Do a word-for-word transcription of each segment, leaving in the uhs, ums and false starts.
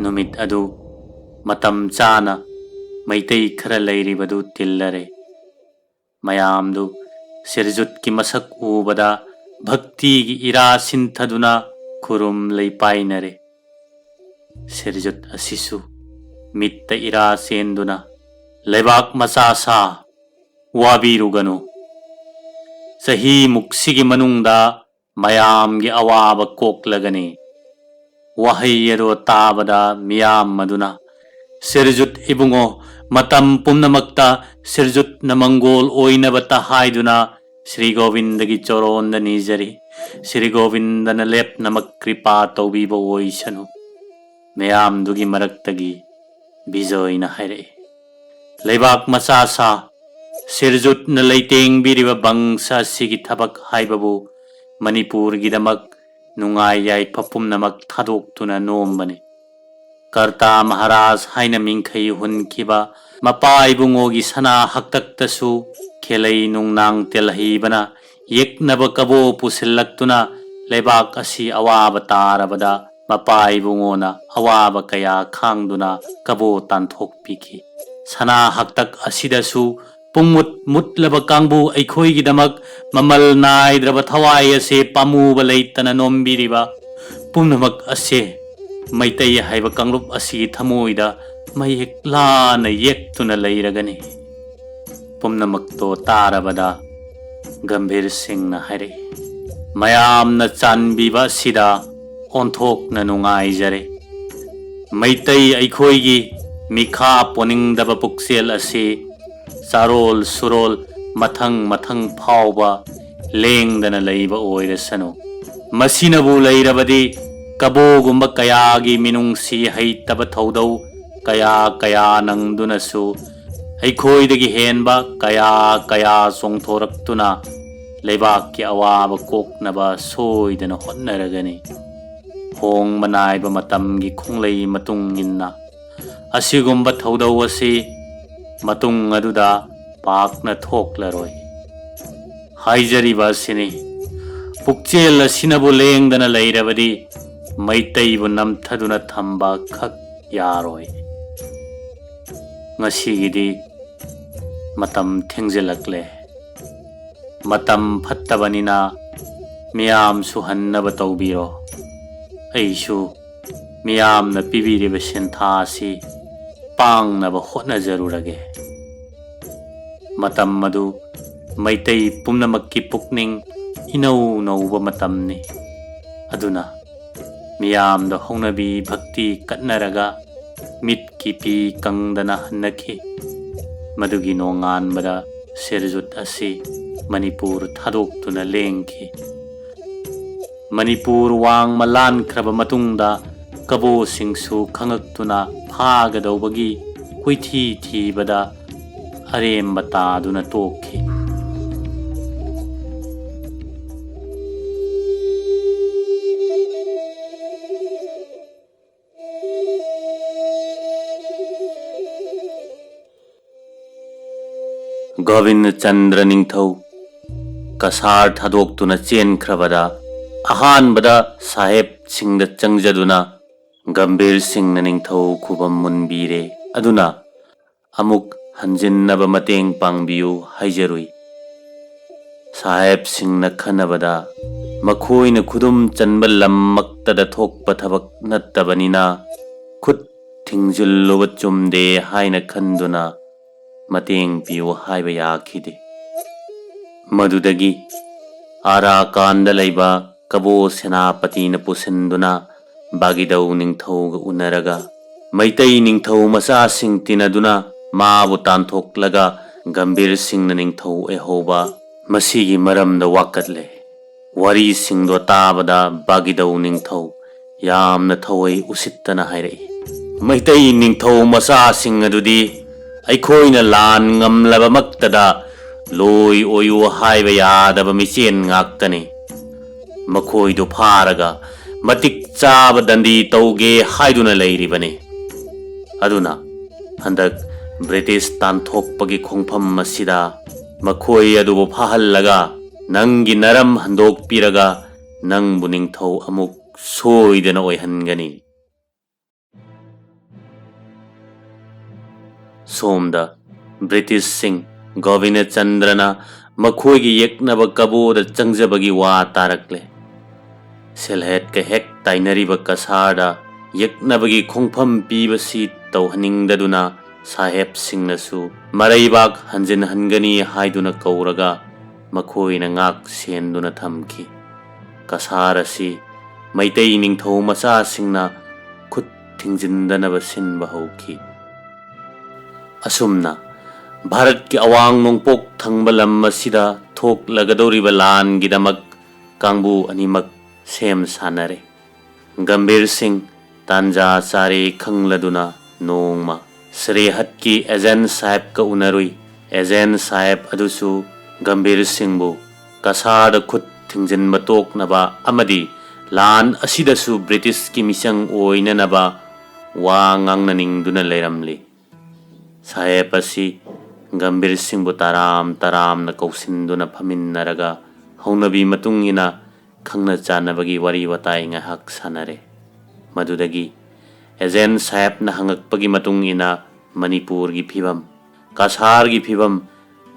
ꯅꯨꯃꯤꯠ ꯑꯗꯨ ꯃꯇꯝ ꯆꯥꯅ ꯃꯩꯇꯩ ꯈꯔ ꯂꯩꯔꯤꯕꯗꯨ ꯇꯤꯜꯂꯔꯦ꯫ ꯃꯌꯥꯝꯗꯨ ꯁꯤꯔꯖꯨꯠꯀꯤ ꯃꯁꯛ ꯎꯕꯗ ꯚꯛꯇꯤꯒꯤ ꯏꯔꯥ ꯁꯤꯟꯊꯗꯨꯅ ꯈꯨꯔꯨꯝ ꯂꯩꯄꯥꯏꯅꯔꯦ꯫ ꯁꯤꯔꯖꯨꯠ ꯑꯁꯤꯁꯨ ꯃꯤꯠꯇ ꯏꯔꯥ ꯆꯦꯟꯗꯨꯅ, "ꯂꯩꯕꯥꯛ ꯃꯆꯥ ꯁꯥ, ꯋꯥꯕꯤꯔꯨꯒꯅꯨ꯫ ꯆꯍꯤ ꯃꯨꯛꯁꯤꯒꯤ ꯃꯅꯨꯡꯗ ꯃꯌꯥꯝꯒꯤ ꯑꯋꯥꯕ ꯀꯣꯛꯂꯒꯅꯤ"꯫ ꯋꯥꯍꯩ ꯑꯗꯣ ꯇꯥꯕꯗ ꯃꯤꯌꯥꯝ ꯑꯗꯨꯅ, "ꯁꯤꯔꯖꯨꯠ ꯏꯕꯨꯡꯉꯣ, ꯃꯇꯝ ꯄꯨꯝꯅꯃꯛꯇ ꯁꯤꯔꯖꯨꯠꯅ ꯃꯪꯒꯣꯜ ꯑꯣꯏꯅꯕꯇ" ꯍꯥꯏꯗꯨꯅ ꯁ꯭ꯔꯤ ꯒꯣꯕꯤꯟꯗꯒꯤ ꯆꯣꯔꯣꯟꯗ ꯅꯤꯖꯔꯤ꯫ ꯁ꯭ꯔꯤ ꯒꯣꯕꯤꯟꯗꯅ ꯂꯦꯞꯅꯃꯛ ꯀ꯭ꯔꯤꯄꯥ ꯇꯧꯕꯤꯕ ꯑꯣꯏꯁꯅꯨ꯫ ꯃꯌꯥꯝꯗꯨꯒꯤ ꯃꯔꯛꯇꯒꯤ ꯕꯤꯖꯣꯏꯅ ꯍꯥꯏꯔꯛꯏ, "ꯂꯩꯕꯥꯛ ꯃꯆꯥ ꯁꯥ, ꯁꯤꯔꯖꯨꯠꯅ ꯂꯩꯇꯦꯡꯕꯤꯔꯤꯕ ꯕꯪꯁ ꯑꯁꯤꯒꯤ ꯊꯕꯛ ꯍꯥꯏꯕꯕꯨ ꯃꯅꯤꯄꯨꯔꯒꯤꯗꯃꯛ ꯅꯨꯡꯉꯥꯏ ꯌꯥꯏꯐ ꯄꯨꯝꯅꯃꯛ ꯊꯥꯗꯣꯛꯇꯨꯅ ꯅꯣꯝꯕꯅꯤ꯫ ꯀꯔꯇꯥ ꯃꯍꯥꯔꯥꯖ ꯍꯥꯏꯅ ꯃꯤꯡꯈꯩ ꯍꯨꯟꯈꯤꯕ ꯃꯄꯥ ꯏꯕꯨꯡꯉꯣꯒꯤ ꯁꯅꯥ ꯍꯛꯇꯛꯇꯁꯨ ꯈꯦꯂꯩ ꯅꯨꯡꯅꯥꯡ ꯇꯦꯜꯍꯩꯕꯅ ꯌꯦꯛꯅꯕ ꯀꯕꯣ ꯄꯨꯁꯤꯜꯂꯛꯇꯨꯅ ꯂꯩꯕꯥꯛ ꯑꯁꯤ ꯑꯋꯥꯕ ꯇꯥꯔꯕꯗ ꯃꯄꯥ ꯏꯕꯨꯡꯉꯣꯅ ꯑꯋꯥꯕ ꯀꯌꯥ ꯈꯥꯡꯗꯨꯅ ꯀꯕꯣ ꯇꯥꯟꯊꯣꯛꯄꯤꯈꯤ꯫ ꯁꯅꯥ ꯍꯛꯇꯛ ꯑꯁꯤꯗꯁꯨ ꯄꯨꯡꯃꯨꯠ ꯃꯨꯠꯂꯕ ꯀꯥꯡꯕꯨ ꯑꯩꯈꯣꯏꯒꯤꯗꯃꯛ ꯃꯃꯜ ꯅꯥꯏꯗ꯭ꯔꯕ ꯊꯋꯥꯏ ꯑꯁꯦ ꯄꯥꯝꯃꯨꯕ ꯂꯩꯇꯅ ꯅꯣꯝꯕꯤꯔꯤꯕ ꯄꯨꯝꯅꯃꯛ ꯑꯁꯦ ꯃꯩꯇꯩ ꯍꯥꯏꯕ ꯀꯥꯡꯂꯨꯞ ꯑꯁꯤꯒꯤ ꯊꯃꯣꯏꯗ ꯃꯌꯦꯛ ꯂꯥꯅ ꯌꯦꯛꯇꯨꯅ ꯂꯩꯔꯒꯅꯤ"꯫ ꯄꯨꯝꯅꯃꯛꯇꯣ ꯇꯥꯔꯕꯗ ꯒꯝꯚꯤꯔ ꯁꯤꯡꯅ ꯍꯥꯏꯔꯛꯏ, "ꯃꯌꯥꯝꯅ ꯆꯥꯟꯕꯤꯕ ꯑꯁꯤꯗ ꯑꯣꯟꯊꯣꯛꯅ ꯅꯨꯡꯉꯥꯏꯖꯔꯦ꯫ ꯃꯩꯇꯩ ꯑꯩꯈꯣꯏꯒꯤ ꯃꯤꯈꯥ ꯄꯣꯟꯅꯤꯡꯗꯕ ꯄꯨꯛꯆꯦꯜ ꯑꯁꯤ ꯆꯥꯔꯣꯜ ꯁꯨꯔꯣꯜ ꯃꯊꯪ ꯃꯊꯪ ꯐꯥꯎꯕ ꯂꯦꯡꯗꯅ ꯂꯩꯕ ꯑꯣꯏꯔꯁꯅꯨ꯫ ꯃꯁꯤꯅꯕꯨ ꯂꯩꯔꯕꯗꯤ ꯀꯕꯣꯒꯨꯝꯕ ꯀꯌꯥꯒꯤ ꯃꯤꯅꯨꯡꯁꯤ ꯍꯩꯇꯕ ꯊꯧꯗꯧ ꯀꯌꯥ ꯀꯌꯥ ꯅꯪꯗꯨꯅꯁꯨ ꯑꯩꯈꯣꯏꯗꯒꯤ ꯍꯦꯟꯕ ꯀꯌꯥ ꯀꯌꯥ ꯆꯣꯡꯊꯣꯔꯛꯇꯨꯅ ꯂꯩꯕꯥꯛꯀꯤ ꯑꯋꯥꯕ ꯀꯣꯛꯅꯕ ꯁꯣꯏꯗꯅ ꯍꯣꯠꯅꯔꯒꯅꯤ꯫ ꯍꯣꯡꯕ ꯅꯥꯏꯕ ꯃꯇꯝꯒꯤ ꯈꯣꯡꯂꯩ ꯃꯇꯨꯡ ꯏꯟꯅ ꯑꯁꯤꯒꯨꯝꯕ ꯊꯧꯗꯧ ꯑꯁꯤ ꯃꯇꯨꯡ ꯑꯗꯨꯗ ꯄꯥꯛꯅ ꯊꯣꯛꯂꯔꯣꯏ꯫ ꯍꯥꯏꯖꯔꯤꯕ ꯑꯁꯤꯅꯤ, ꯄꯨꯛꯆꯦꯜ ꯑꯁꯤꯅꯕꯨ ꯂꯦꯡꯗꯅ ꯂꯩꯔꯕꯗꯤ ꯃꯩꯇꯩꯕꯨ ꯅꯝꯊꯗꯨꯅ ꯊꯝꯕ ꯈꯛ ꯌꯥꯔꯣꯏ꯫ ꯉꯁꯤꯒꯤꯗꯤ ꯃꯇꯝ ꯊꯦꯡꯖꯤꯜꯂꯛꯂꯦ꯫ ꯃꯇꯝ ꯐꯠꯇꯕꯅꯤꯅ ꯃꯤꯌꯥꯝꯁꯨ ꯍꯟꯅꯕ ꯇꯧꯕꯤꯔꯣ꯫ ꯑꯩꯁꯨ ꯃꯤꯌꯥꯝꯅ ꯄꯤꯕꯤꯔꯤꯕ ꯁꯦꯟꯊꯥ ꯑꯁꯤ ꯄꯥꯡꯅꯕ ꯍꯣꯠꯅꯖꯔꯨꯔꯒꯦ꯫ ꯃꯇꯝ ꯑꯗꯨ ꯃꯩꯇꯩ ꯄꯨꯝꯅꯃꯛꯀꯤ ꯄꯨꯛꯅꯤꯡ ꯏꯅꯧ ꯅꯧꯕ ꯃꯇꯝꯅꯤ꯫ ꯑꯗꯨꯅ ꯃꯤꯌꯥꯝꯗ ꯍꯧꯅꯕꯤ ꯚꯛꯇꯤ ꯀꯠꯅꯔꯒ ꯃꯤꯠꯀꯤ ꯄꯤ ꯀꯪꯗꯅ ꯍꯟꯅꯈꯤ꯫ ꯃꯗꯨꯒꯤ ꯅꯣꯡꯉꯥꯟꯕꯗ ꯁꯤꯔꯖꯨꯠ ꯑꯁꯤ ꯃꯅꯤꯄꯨꯔ ꯊꯥꯗꯣꯛꯇꯨꯅ ꯂꯦꯡꯈꯤ꯫ ꯃꯅꯤꯄꯨꯔ ꯋꯥꯡꯃ ꯂꯥꯟꯈ꯭ꯔꯕ ꯃꯇꯨꯡꯗ ꯀꯕꯣꯁꯤꯡꯁꯨ ꯈꯪꯉꯛꯇꯨꯅ ꯐꯥꯒꯗꯧꯕꯒꯤ ꯀꯣꯏꯊꯤ ꯊꯤꯕꯗ ꯑꯔꯦꯝꯕ ꯇꯥꯗꯨꯅ ꯇꯣꯛꯈꯤ꯫ ꯒꯣꯕꯤꯟꯗ ꯆꯟꯗ꯭ꯔ ꯅꯤꯡꯊꯧ ꯀꯁꯥꯔ ꯊꯥꯗꯣꯛꯇꯨꯅ ꯆꯦꯟꯈ꯭ꯔꯕꯗ, ꯑꯍꯥꯟꯕꯗ ꯁꯥꯍꯦꯕꯁꯤꯡꯗ ꯆꯪꯖꯗꯨꯅ ꯒꯝꯚꯤꯔ ꯁꯤꯡꯅ ꯅꯤꯡꯊꯧ ꯈꯨꯕꯝ ꯃꯨꯟꯕꯤꯔꯦ꯫ ꯑꯗꯨꯅ ꯑꯃꯨꯛ ꯍꯟꯖꯤꯟꯅꯕ ꯃꯇꯦꯡ ꯄꯥꯡꯕꯤꯌꯨ ꯍꯥꯏꯖꯔꯨꯏ꯫ ꯁꯥꯍꯦꯕꯁꯤꯡꯅ ꯈꯟꯅꯕꯗ, ꯃꯈꯣꯏꯅ ꯈꯨꯗꯨꯝ ꯆꯟꯕ ꯂꯝꯃꯛꯇꯗ ꯊꯣꯛꯄ ꯊꯕꯛ ꯅꯠꯇꯕꯅꯤꯅ, ꯈꯨꯠ ꯊꯤꯡꯖꯤꯜꯂꯨꯕ ꯆꯨꯝꯗꯦ ꯍꯥꯏꯅ ꯈꯟꯗꯨꯅ ꯃꯇꯦꯡ ꯄꯤꯌꯨ ꯍꯥꯏꯕ ꯌꯥꯈꯤꯗꯦ꯫ ꯃꯗꯨꯗꯒꯤ ꯑꯥꯔꯥꯀꯥꯟꯗ ꯂꯩꯕ ꯀꯕꯣ ꯁꯦꯅꯥꯄꯇꯤꯅ ꯄꯨꯁꯤꯟꯗꯨꯅ ꯕꯥꯒꯤꯗꯧ ꯅꯤꯡꯊꯧꯒ ꯎꯅꯔꯒ, ꯃꯩꯇꯩ ꯅꯤꯡꯊꯧ ꯃꯆꯥꯁꯤꯡ ꯇꯤꯟꯅꯗꯨꯅ ꯃꯥꯕꯨ ꯇꯥꯟꯊꯣꯛꯂꯒ ꯒꯝꯚꯤꯔ ꯁꯤꯡꯅ ꯅꯤꯡꯊꯧ ꯑꯣꯏꯍꯧꯕ, ꯃꯁꯤꯒꯤ ꯃꯔꯝꯗ ꯋꯥꯀꯠꯂꯦ꯫ ꯋꯥꯔꯤꯁꯤꯡꯗꯣ ꯇꯥꯕꯗ ꯕꯥꯒꯤꯗꯧ ꯅꯤꯡꯊꯧ ꯌꯥꯝꯅ ꯊꯋꯥꯏ ꯎꯁꯤꯠꯇꯅ ꯍꯥꯏꯔꯛꯏ, "ꯃꯩꯇꯩ ꯅꯤꯡꯊꯧ ꯃꯆꯥꯁꯤꯡ ꯑꯗꯨꯗꯤ ꯑꯩꯈꯣꯏꯅ ꯂꯥꯟ ꯉꯝꯂꯕꯃꯛꯇꯗ ꯂꯣꯏ ꯑꯣꯏꯌꯨ ꯍꯥꯏꯕ ꯌꯥꯗꯕ ꯃꯤꯆꯦꯟ ꯉꯥꯛꯇꯅꯤ꯫ ꯃꯈꯣꯏꯗꯨ ꯐꯥꯔꯒ ꯃꯇꯤꯛ ꯆꯥꯕ ꯗꯟꯗꯤ ꯇꯧꯒꯦ ꯍꯥꯏꯗꯨꯅ ꯂꯩꯔꯤꯕꯅꯤ꯫ ꯑꯗꯨꯅ ꯍꯟꯗꯛ ꯕ꯭ꯔꯤꯇꯤꯁ ꯇꯥꯟꯊꯣꯛꯄꯒꯤ ꯈꯣꯡꯐꯝ ꯑꯁꯤꯗ ꯃꯈꯣꯏ ꯑꯗꯨꯕꯨ ꯐꯥꯍꯜꯂꯒ ꯅꯪꯒꯤ ꯅꯔꯝ ꯍꯟꯗꯣꯛꯄꯤꯔꯒ ꯅꯪꯕꯨ ꯅꯤꯡꯊꯧ ꯑꯃꯨꯛ ꯁꯣꯏꯗꯅ ꯑꯣꯏꯍꯟꯒꯅꯤ꯫ ꯁꯣꯝꯗ ꯕ꯭ꯔꯤꯇꯤꯁꯁꯤꯡ ꯒꯣꯕꯤꯟꯗ ꯆꯟꯗ꯭ꯔꯅ ꯃꯈꯣꯏꯒꯤ ꯌꯦꯛꯅꯕ ꯀꯕꯣꯗ ꯆꯪꯖꯕꯒꯤ ꯋꯥ ꯇꯥꯔꯛꯂꯦ꯫ ꯁꯦꯜꯍꯦꯠꯀ ꯍꯦꯛ ꯇꯥꯏꯅꯔꯤꯕ ꯀꯁꯥꯔꯗ ꯌꯦꯛꯅꯕꯒꯤ ꯈꯣꯡꯐꯝ ꯄꯤꯕꯁꯤ ꯇꯧꯍꯟꯅꯤꯡꯗꯗꯨꯅ ꯁꯥꯍꯦꯕꯁꯤꯡꯅꯁꯨ ꯃꯔꯩꯕꯥꯛ ꯍꯟꯖꯤꯟꯍꯟꯒꯅꯤ ꯍꯥꯏꯗꯨꯅ ꯀꯧꯔꯒ ꯃꯈꯣꯏꯅ ꯉꯥꯛ ꯁꯦꯟꯗꯨꯅ ꯊꯝꯈꯤ꯫ ꯀꯁꯥꯔ ꯑꯁꯤ ꯃꯩꯇꯩ ꯅꯤꯡꯊꯧ ꯃꯆꯥꯁꯤꯡꯅ ꯈꯨꯠ ꯊꯤꯡꯖꯤꯟꯗꯅꯕ ꯁꯤꯟꯕ ꯍꯧꯈꯤ꯫ ꯑꯁꯨꯝꯅ ꯚꯥꯔꯠꯀꯤ ꯑꯋꯥꯡ ꯅꯣꯡꯄꯣꯛ ꯊꯪꯕ ꯂꯝ ꯑꯁꯤꯗ ꯊꯣꯛꯂꯒꯗꯧꯔꯤꯕ ꯂꯥꯟꯒꯤꯗꯃꯛ ꯀꯥꯡꯕꯨ ꯑꯅꯤꯃꯛ ꯁꯦꯝ ꯁꯥꯅꯔꯦ꯫ ꯒꯝꯚꯤꯔ ꯁꯤꯡ ꯇꯥꯟꯖꯥ ꯆꯥꯔꯦ ꯈꯪꯂꯗꯨꯅ ꯅꯣꯡꯃ ꯁꯔꯦꯍꯠꯀꯤ ꯑꯦꯖꯦꯟ ꯁꯥꯍꯦꯕꯀ ꯎꯅꯔꯨꯏ꯫ ꯑꯦꯖꯦꯟ ꯁꯥꯍꯦꯕ ꯑꯗꯨꯁꯨ ꯒꯝꯚꯤꯔ ꯁꯤꯡꯕꯨ ꯀꯁꯥꯔꯗ ꯈꯨꯠ ꯊꯤꯡꯖꯤꯟꯕ ꯇꯣꯛꯅꯕ ꯑꯃꯗꯤ ꯂꯥꯟ ꯑꯁꯤꯗꯁꯨ ꯕ꯭ꯔꯤꯇꯤꯁꯀꯤ ꯃꯤꯆꯪ ꯑꯣꯏꯅꯅꯕ ꯋꯥ ꯉꯥꯡꯅꯅꯤꯡꯗꯨꯅ ꯂꯩꯔꯝꯂꯤ꯫ ꯁꯥꯍꯦꯕ ꯑꯁꯤ ꯒꯝꯚꯤꯔ ꯁꯤꯡꯕꯨ ꯇꯔꯥꯝ ꯇꯔꯥꯝꯅ ꯀꯧꯁꯤꯟꯗꯨꯅ ꯐꯝꯃꯤꯟꯅꯔꯒ ꯍꯧꯅꯕꯤ ꯃꯇꯨꯡ ꯏꯟꯅ ꯈꯪꯅ ꯆꯥꯟꯅꯕꯒꯤ ꯋꯥꯔꯤ ꯋꯥꯇꯥꯏ ꯉꯥꯏꯍꯥꯛ ꯁꯥꯟꯅꯔꯦ꯫ ꯃꯗꯨꯗꯒꯤ ꯑꯦꯖꯦꯟ ꯁꯥꯍꯦꯕꯅ ꯍꯪꯉꯛꯄꯒꯤ ꯃꯇꯨꯡ ꯏꯟꯅ ꯃꯅꯤꯄꯨꯔꯒꯤ ꯐꯤꯕꯝ, ꯀꯁꯥꯔꯒꯤ ꯐꯤꯕꯝ,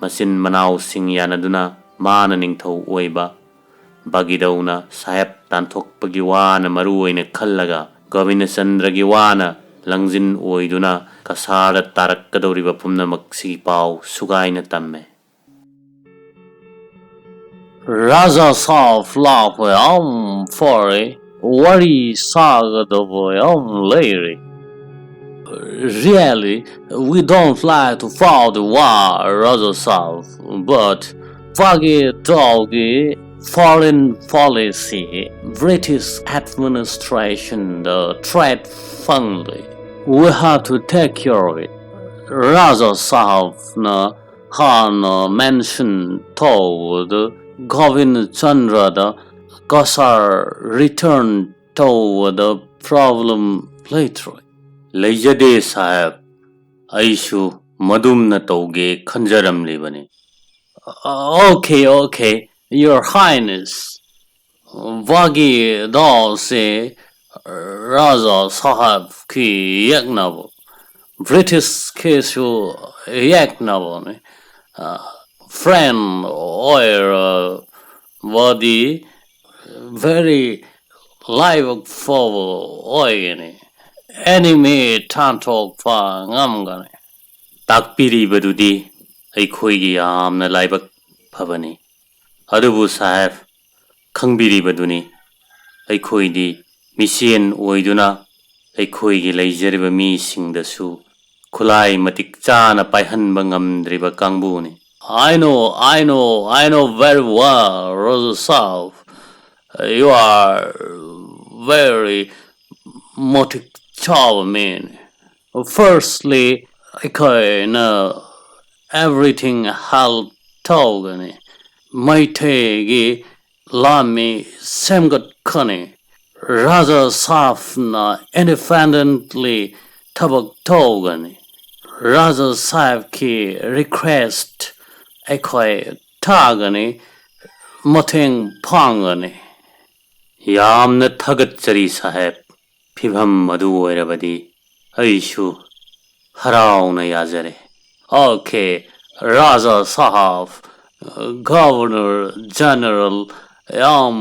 ꯃꯆꯤꯟ ꯃꯅꯥꯎꯁꯤꯡ ꯌꯥꯅꯗꯨꯅ ꯃꯥꯅ ꯅꯤꯡꯊꯧ ꯑꯣꯏꯕ, ꯕꯥꯒꯤꯗꯧꯅ ꯁꯥꯍꯦꯕ ꯇꯥꯟꯊꯣꯛꯄꯒꯤ ꯋꯥꯅ ꯃꯔꯨ ꯑꯣꯏꯅ ꯈꯜꯂꯒ ꯒꯣꯕꯤꯟꯗꯆꯟꯗ꯭ꯔꯒꯤ ꯋꯥꯅ ꯂꯪꯖꯤꯟ ꯑꯣꯏꯗꯨꯅ ꯀꯁꯥꯔꯗ ꯇꯥꯔꯛꯀꯗꯧꯔꯤꯕ ꯄꯨꯝꯅꯃꯛꯁꯤꯒꯤ ꯄꯥꯎ ꯁꯨꯒꯥꯏꯅ ꯇꯝꯃꯦ꯫ ꯔꯥꯖꯥ ꯁꯥꯍꯕ ꯂꯥꯛꯄ ꯌꯥꯝ ꯐꯔꯦ꯫ ꯋꯥꯔꯤ ꯁꯥꯒꯗꯕ ꯌꯥꯝ ꯂꯩꯔꯦ꯫ Really, we don't like to foul the war, Raja Sahab, but ꯐꯥꯒꯤ ꯇꯧꯒꯤ foreign policy, British administration the threat ꯐꯪꯂꯤ꯫ We have to take care of it. ꯔꯥꯖꯥ ꯁꯥꯍꯕꯅ ꯍꯥꯟꯅ mention ꯇꯧꯕꯗ ꯒꯣꯕꯤꯟꯗ ꯆꯟꯗ꯭ꯔꯗ ꯀꯁꯥꯔ return ꯇꯧꯕꯗ problem ꯂꯩꯇ꯭ꯔꯣꯏ? ꯂꯩꯖꯗꯦ ꯁꯥꯍꯦꯕ, ꯑꯩꯁꯨ ꯃꯗꯨꯝꯅ ꯇꯧꯒꯦ ꯈꯟꯖꯔꯝꯂꯤꯕꯅꯤ꯫ Okay, okay, Your Highness. ꯋꯥꯒꯤ ꯗꯥꯎꯁꯦ ꯔꯥꯖꯥ ꯁꯥꯍꯦꯕꯀꯤ ꯌꯦꯛꯅꯕ, ꯕ꯭ꯔꯤꯇꯤꯁꯀꯤꯁꯨ ꯌꯦꯛꯅꯕꯅꯤ꯫ Friend ꯑꯣꯏꯔꯕꯗꯤ very ꯂꯥꯏꯕꯛ ꯐꯕ ꯑꯣꯏꯒꯅꯤ꯫ ꯑꯦꯅꯤꯃꯤ ꯇꯥꯟꯊꯣꯛꯄ ꯉꯝꯒꯅꯤ꯫ ꯇꯥꯛꯄꯤꯔꯤꯕꯗꯨꯗꯤ ꯑꯩꯈꯣꯏꯒꯤ ꯌꯥꯝꯅ ꯂꯥꯏꯕꯛ ꯐꯕꯅꯤ꯫ ꯑꯗꯨꯕꯨ ꯁꯥꯍꯦꯕ, ꯈꯪꯕꯤꯔꯤꯕꯗꯨꯅꯤ, ꯑꯩꯈꯣꯏꯗꯤ ꯃꯤꯁꯦꯟ ꯑꯣꯏꯗꯨꯅ ꯑꯩꯈꯣꯏꯒꯤ ꯂꯩꯖꯔꯤꯕ ꯃꯤꯁꯤꯡꯗꯁꯨ ꯈꯨꯠꯂꯥꯏ ꯃꯇꯤꯛ ꯆꯥꯅ ꯄꯥꯏꯍꯟꯕ ꯉꯝꯗ꯭ꯔꯤꯕ ꯀꯥꯡꯕꯨꯅꯤ꯫ I know, I know, I know very well, Rosa Saf. You are very ꯃꯇꯤꯛ ꯆꯥꯕ ꯃꯤꯅꯤ꯫ Firstly, ꯑꯩꯈꯣꯏꯅ everything help ꯇꯧꯒꯅꯤ꯫ ꯃꯩꯇꯩꯒꯤ ꯂꯥꯟꯃꯤ ꯁꯦꯝꯒꯠꯀꯅꯤ꯫ ꯔꯥꯖꯥ ꯁꯥꯍꯦꯕꯅ ꯏꯟꯗꯤꯄꯦꯟꯗꯦꯟꯠꯂꯤ ꯊꯕꯛ ꯇꯧꯒꯅꯤ꯫ ꯔꯥꯖꯥ ꯁꯥꯍꯦꯕꯀꯤ ꯔꯤꯀ꯭ꯋꯦꯁ꯭ꯠ ꯑꯩꯈꯣꯏ ꯇꯥꯒꯅꯤ, ꯃꯇꯦꯡ ꯄꯥꯡꯒꯅꯤ꯫ ꯌꯥꯝꯅ ꯊꯥꯒꯠꯆꯔꯤ ꯁꯥꯍꯦꯕ꯫ ꯐꯤꯚꯝ ꯑꯗꯨ ꯑꯣꯏꯔꯕꯗꯤ ꯑꯩꯁꯨ ꯍꯔꯥꯎꯅ ꯌꯥꯖꯔꯦ꯫ Okay, ꯔꯥꯖꯥ ꯁꯥꯍꯦꯕ, ꯒꯚꯔꯅꯔ ꯖꯦꯅꯔꯦꯜ ꯌꯥꯝ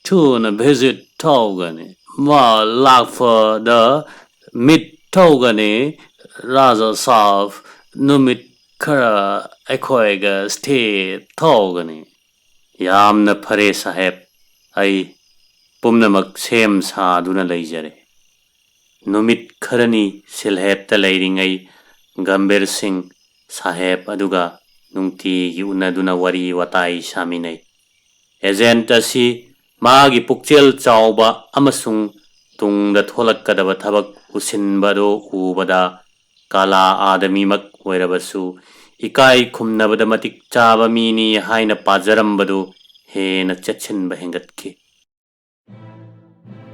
ꯊꯨꯅ ꯚꯤꯖꯤꯠ ꯇꯧꯒꯅꯤ꯫ ꯃꯥ ꯂꯥꯛꯄꯗ ꯃꯤꯠ ꯇꯧꯒꯅꯤ꯫ ꯔꯥꯖꯥ ꯁꯥꯍꯦꯕ ꯅꯨꯃꯤꯠ ꯈꯔ ꯑꯩꯈꯣꯏꯒ ꯁ꯭ꯇꯦ ꯇꯧꯒꯅꯤ꯫ ꯌꯥꯝꯅ ꯐꯔꯦ ꯁꯥꯍꯦꯕ, ꯑꯩ ꯄꯨꯝꯅꯃꯛ ꯁꯦꯝ ꯁꯥꯗꯨꯅ ꯂꯩꯖꯔꯦ꯫ ꯅꯨꯃꯤꯠ ꯈꯔꯅꯤ ꯁꯤꯜꯍꯦꯠꯇ ꯂꯩꯔꯤꯉꯩ ꯒꯝꯚꯤꯔ ꯁꯤꯡ ꯁꯥꯍꯦꯕ ꯑꯗꯨꯒ ꯅꯨꯡꯇꯤꯒꯤ ꯎꯅꯗꯨꯅ ꯋꯥꯔꯤ ꯋꯥꯇꯥꯏ ꯁꯥꯃꯤꯟꯅꯩ꯫ ꯑꯦꯖꯦꯟꯠ ꯑꯁꯤ ꯃꯥꯒꯤ ꯄꯨꯛꯆꯦꯜ ꯆꯥꯎꯕ ꯑꯃꯁꯨꯡ ꯇꯨꯡꯗ ꯊꯣꯛꯂꯛꯀꯗꯕ ꯊꯕꯛ ꯎꯁꯤꯟꯕꯗꯨ ꯎꯕꯗ ꯀꯥꯂꯥ ꯑꯥꯗꯃꯤꯃꯛ ꯑꯣꯏꯔꯕꯁꯨ ꯏꯀꯥꯏ ꯈꯨꯝꯅꯕꯗ ꯃꯇꯤꯛ ꯆꯥꯕ ꯃꯤꯅꯤ ꯍꯥꯏꯅ ꯄꯥꯖꯔꯝꯕꯗꯨ ꯍꯦꯟꯅ ꯆꯦꯠꯁꯤꯟꯕ ꯍꯦꯟꯒꯠꯈꯤ꯫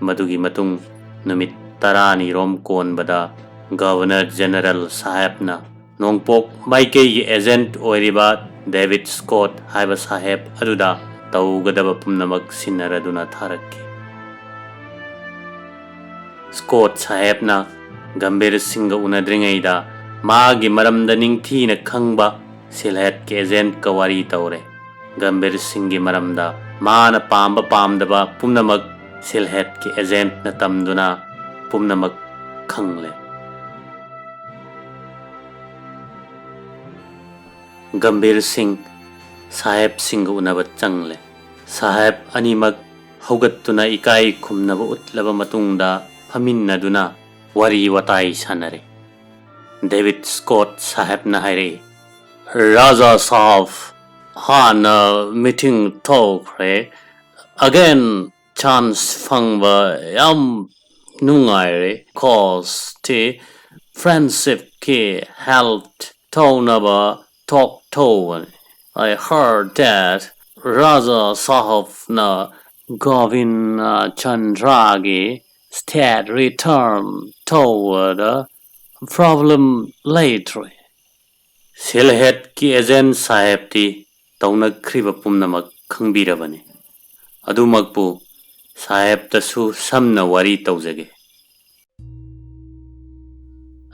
ꯃꯗꯨꯒꯤ ꯃꯇꯨꯡ ꯅꯨꯃꯤꯠ ꯇꯔꯥꯅꯤꯔꯣꯝ ꯀꯣꯟꯕꯗ ꯒꯚꯔꯅꯔ ꯖꯦꯅꯔꯦꯜ ꯁꯥꯍꯦꯕꯅ ꯅꯣꯡꯄꯣꯛ ꯃꯥꯏꯀꯩꯒꯤ ꯑꯦꯖꯦꯟꯠ ꯑꯣꯏꯔꯤꯕ ꯗꯦꯕꯤꯗ ꯁ꯭ꯀꯣꯠ ꯍꯥꯏꯕ ꯁꯥꯍꯦꯕ ꯑꯗꯨꯗ ꯇꯧꯒꯗꯕ ꯄꯨꯝꯅꯃꯛ ꯁꯤꯟꯅꯔꯗꯨꯅ ꯊꯥꯔꯛꯈꯤ꯫ ꯁ꯭ꯀꯣꯠ ꯁꯥꯍꯦꯕꯅ ꯒꯝꯚꯤꯔ ꯁꯤꯡꯒ ꯎꯅꯗ꯭ꯔꯤꯉꯩꯗ ꯃꯥꯒꯤ ꯃꯔꯝꯗ ꯅꯤꯡꯊꯤꯅ ꯈꯪꯕ ꯁꯤꯜꯍꯦꯠꯀꯤ ꯑꯦꯖꯦꯟꯠꯀ ꯋꯥꯔꯤ ꯇꯧꯔꯦ꯫ ꯒꯝꯚꯤꯔ ꯁꯤꯡꯒꯤ ꯃꯔꯝꯗ ꯃꯥꯅ ꯄꯥꯝꯕ ꯄꯥꯝꯗꯕ ꯄꯨꯝꯅꯃꯛ ꯁꯤꯜꯍꯦꯠꯀꯤ ꯑꯦꯖꯦꯟꯠꯅ ꯇꯝꯗꯨꯅ ꯄꯨꯝꯅꯃꯛ ꯈꯪꯂꯦ꯫ ꯒꯝꯚꯤꯔ ꯁꯤꯡ ꯁꯥꯍꯦꯕꯁꯤꯡꯒ ꯎꯅꯕ ꯆꯪꯂꯦ꯫ ꯁꯥꯍꯦꯕ ꯑꯅꯤꯃꯛ ꯍꯧꯒꯠꯇꯨꯅ ꯏꯀꯥꯏ ꯈꯨꯝꯅꯕ ꯎꯠꯂꯕ ꯃꯇꯨꯡꯗ ꯐꯝꯃꯤꯟꯅꯗꯨꯅ ꯋꯥꯔꯤ ꯋꯥꯇꯥꯏ ꯁꯥꯟꯅꯔꯦ꯫ ꯗꯦꯕꯤꯗ ꯁ꯭ꯀꯣꯠ ꯁꯥꯍꯦꯕꯅ ꯍꯥꯏꯔꯛꯏ, "ꯔꯥꯖꯥ ꯁꯥꯍꯕ, ꯍꯥꯟꯅ ꯃꯤꯇꯤꯡ ꯇꯧꯈ꯭ꯔꯦ꯫ ꯑꯒꯦꯟ ꯆꯥꯟꯁ ꯐꯪꯕ ꯌꯥꯝ ꯅꯨꯡꯉꯥꯏꯔꯦ꯫ ꯀꯣꯁꯇꯤ ꯐ꯭ꯔꯦꯟꯁꯤꯞꯀꯤ ꯍꯦꯜꯞ ꯇꯧꯅꯕ ꯇꯣꯛ ꯇꯧꯕꯅꯤ꯫ I heard that ꯔꯥꯖꯥ ꯁꯥꯍꯕꯅ ꯒꯣꯕꯤꯟꯗ ꯆꯟꯗ꯭ꯔꯒꯤ ꯁ꯭ꯇꯦꯠ ꯔꯤꯇꯔꯟ ꯇꯧꯕꯗ ꯄ꯭ꯔꯣꯕ꯭ꯂꯦꯝ ꯂꯩꯇ꯭ꯔꯦ꯫" ꯁꯤꯜꯍꯦꯠꯀꯤ ꯑꯦꯖꯦꯟ ꯁꯥꯍꯦꯕꯇꯤ ꯇꯧꯅꯈ꯭ꯔꯤꯕ ꯄꯨꯝꯅꯃꯛ ꯈꯪꯕꯤꯔꯕꯅꯤ꯫ ꯑꯗꯨꯃꯛꯄꯨ ꯁꯥꯍꯦꯕꯇꯁꯨ ꯁꯝꯅ ꯋꯥꯔꯤ ꯇꯧꯖꯒꯦ꯫